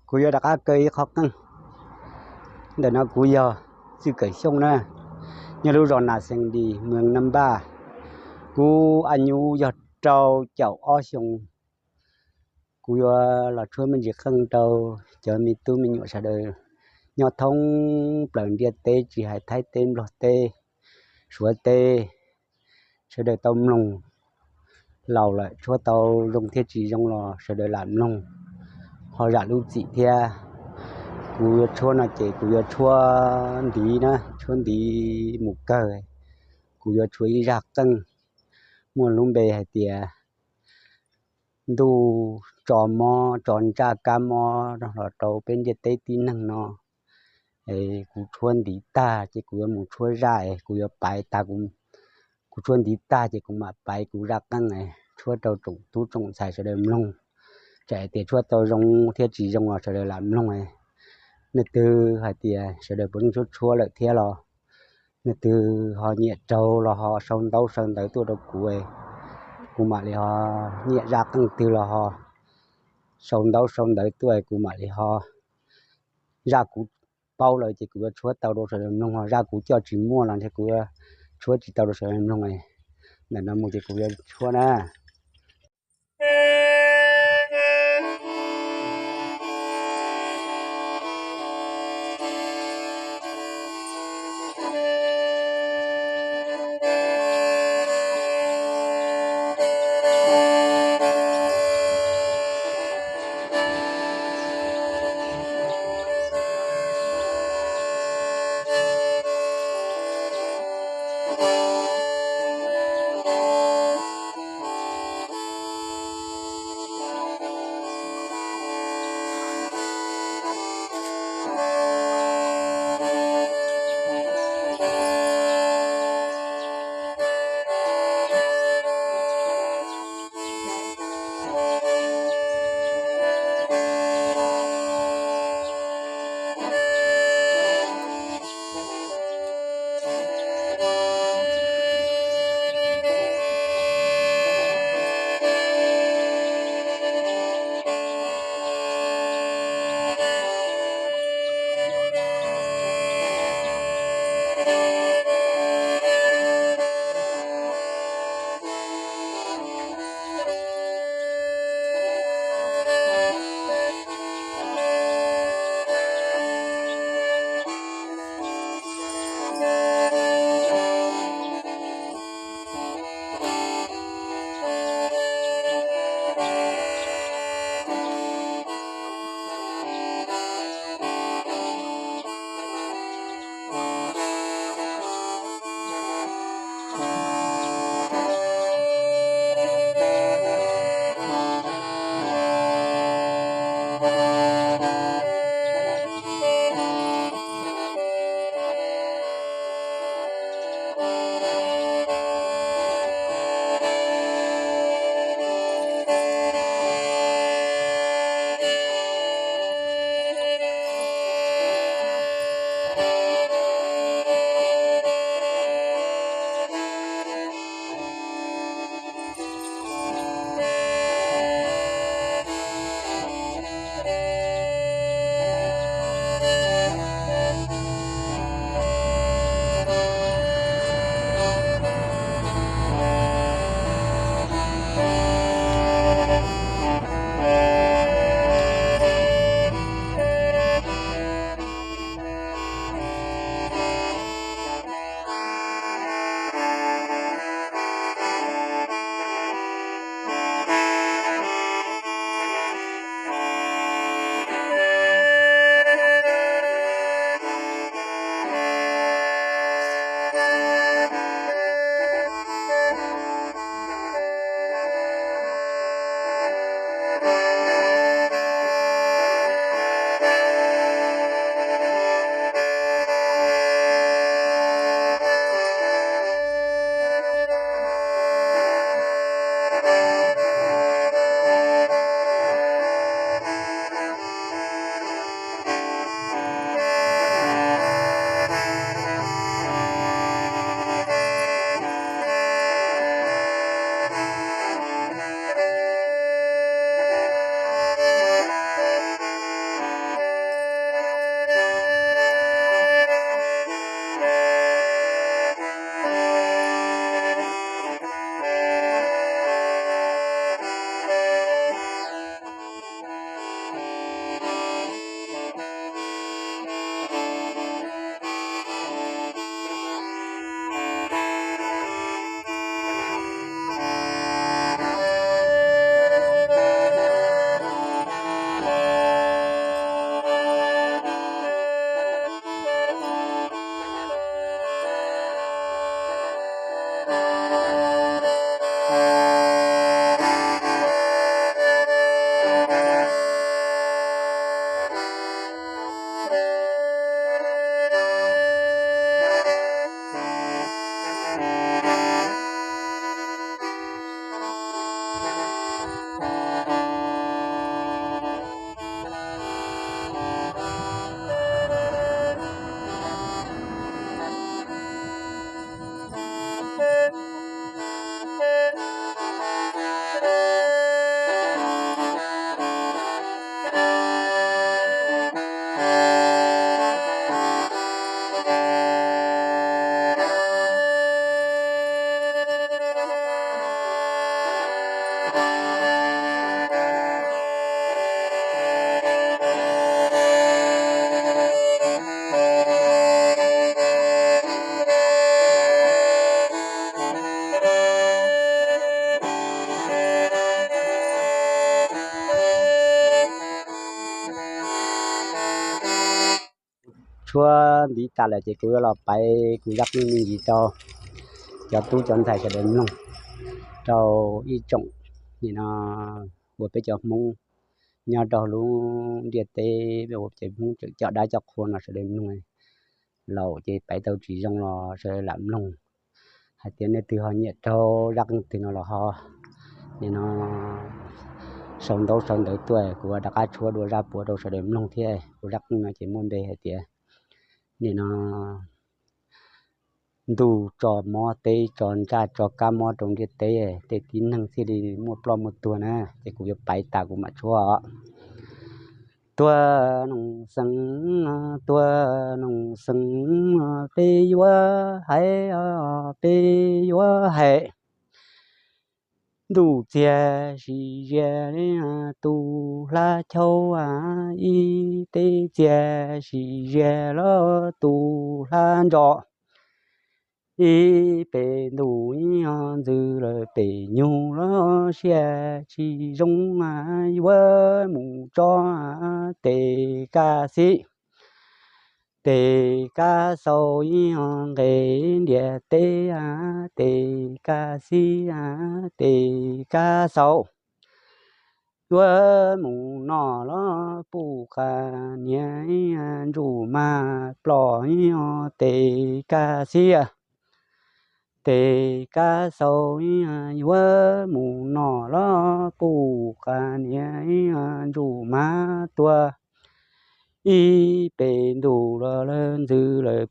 Kuv yuav rov qab kaw ib qho qeej. Ntawm no kuv yog Txwj Kawm Xyooj na, nyob lub zos Nas Xees Dis, moos Naj Npaj. Kuv añu yog rau caum ob xyoos. Kuv yuav los tshuab me ntsis qeej rau cov me tub me nyuam sawv daws nyob thoob plaws ntiaj teb, tsis hais Thaib teb, Nplog teb, Suav teb, sawv daws tau mloog. Laus lawm tshuab tau zoo thiab tsis zoo los sawv daws lam mloog, ho zam lub txim thiab. Kuv yuav tshuab no ces kuv yuav tshuab ntiv na, tshuab ntiv mus kawg. Kuv yuav tshuab ib zaj qeej muaj lub npe hais tias ntuj tso mob tso ntsaj kab mob los rau peb ntiaj teb tib neeg no. Kuv tshuab ntiv tag ces kuv yuav mus tshuab zaj, kuv yuav paiv tag, kuv tshuab ntiv tag ces kuv mam paiv kuv zaj qeej tshuab rau tsoom tub tsoom ntxhais sawv daws mloog. Txawm hais tias tshuab tau zoo thiab tsis zoo los sawv daws lam mloog. Leej twg hais tias sawv daws puav leej tshuab tshuab lawm thiab los, leej twg ho nyiam raug los ho sau ntaub sau ntawv tuaj rau kuv, kuv mam li ho nyiam zaj qeej twg los ho sau ntaub sau ntawv tuaj, kuv mam li ho, zaj kuv paub lawm ces kuv yuav tshuab tau rau sawv daws mloog, ho zaj kuv coj tsis muaj los ntshe kuv yuav tshuab tsis tau rau sawv daws mloog. Ntawm no mus ces kuv yuav tshuab na. Tshuab ntiv tas lawm ces kuv yuav los piav kuv zaj me ntsis rau cov tub cov ntxhais sawv daws mloog, rau ib tsoom nim no uas peb cov Hmoob nyob rau lub ntiaj teb uas cov Hmoob tseem coj dab coj qhua no sawv daws mloog. Laus ces piav tau tsis zoo los sawv daws lam mloog, hais tias nej twg ho nyiam raug zaj qeej twg no los ho nim no sau ntaub sau ntawv tuaj, kuv rov qab tshuab dua zaj puav rau sawv daws mloog thiab. Kuv zaj qeej no ces muaj npe hais tias nim no ntuj tso mob, teb tso ntsaj, tso kab mob rau ntiaj teb, tej tib neeg thiaj li muaj ploj muaj tuag na. Ces kuv yuav piav tas kuv mam tshuab. Tuag noog xeev, tuag noog xeev, peb yuav hais, peb yuav hais. Ntuj txiag sim zias tus hlab chauv, ib teb txiag sim zias los tus hlab ntso. Ib pem ntuj ib ntxwv lawm pem nyug los siab tsis zoo, yuav mus tso tes kaj xib, tes kaj xaus ib nqes ntiaj teb, tes kaj xib, tes kaj xaus. Yuav mus noj los puj qas niam, ntsuj mag ploj ib tes kaj xib, tes kaj xaus. Yuav mus noj los puj qas niam, ntsuj mag tuag. Ib pem ntuj los lawm ntxwv lawm,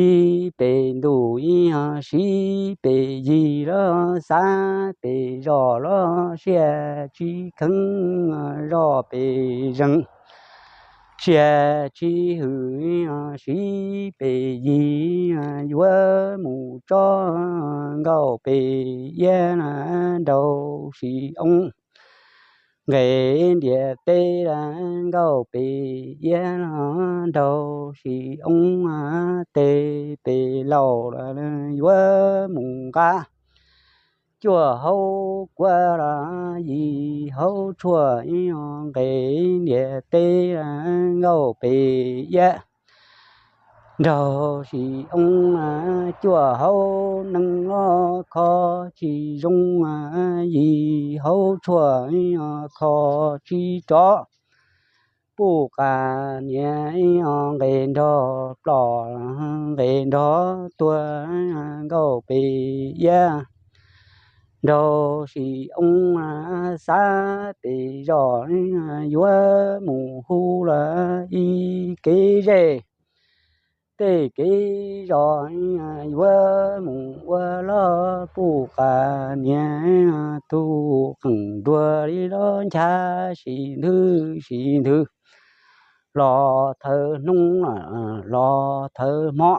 ib pem ntuj ib sib pem yig los xav pem zos los siab tsis kheev, zos pem zeeg siab tsis hwm. Sib pem yig yuav mus tso, nkauj pem iab los nraug sim oob. Nqes ntiaj teb los nkauj pem iab los nraug sim oob, tes pem laus los yuav mus nqa. Cuaj hauv kuab los yim hauv tshuaj, nqes ntiaj teb los nkauj pem iab nraug sim oob. Cuaj hauv neeg los kho tsis zoo, yim hauv tshuaj kho tsis rov. Puj qas niam nqes nrog ploj, nqes nrog tuag, nkauj pem iab nraug sim oob. Xav pem zos yuav mus hu los ib kev zej, tej kev zos yuav mus ua los puj qas niam, tus qeej nruas li los nchav sim nthwv sim nthwv, los thawj hnub los thawj hmo.